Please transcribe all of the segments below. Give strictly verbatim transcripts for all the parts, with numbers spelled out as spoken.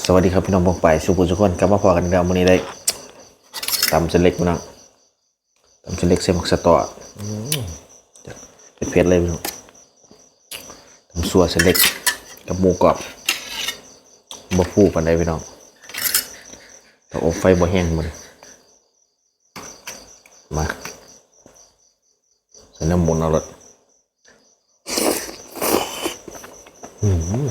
สวัสดีครับพี่น้องปองไปายสู่ผู้สู่คน กลับมาพอกันอีกแล้ว มื้อนี้ได้ตำเส้นเล็กพี่น้อง ตำเส้นเล็กใส่หมกสะตอ อืม เผ็ดๆเลยพี่น้อง ตำซั่วเส้นเล็กกับหมูกรอบ บ่ฟูปานใดพี่น้อง เตาอบไฟบ่แห้งมื้อนี้ มา ใส่น้ำหมูนเอาเลย อืม อืม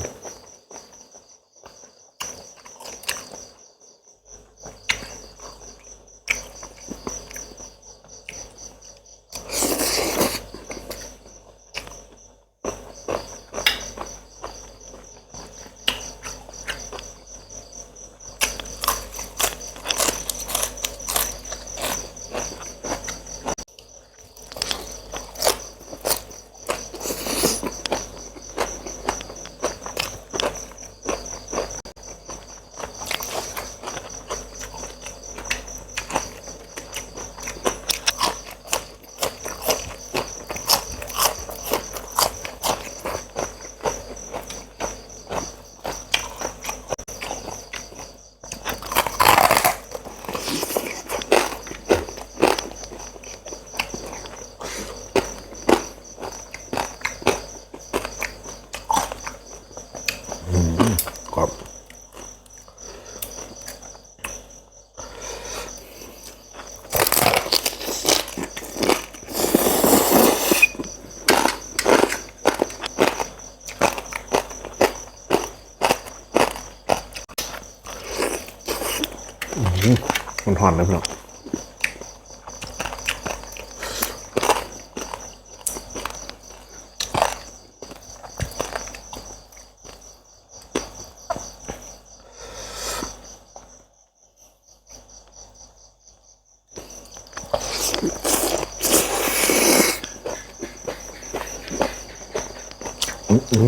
กรอบ อืม มันหอนเลยพี่น้อง อืม อืม อื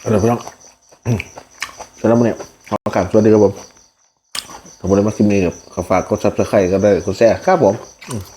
เอาละพี่น้อง สำหรับมื้อนี้ขอกราบสวัสดีครับผม ถ้าบ่ได้มาคลิปนี้ครับ ก็ฝากกด Subscribe กันได้ กดแชร์ครับผม อืม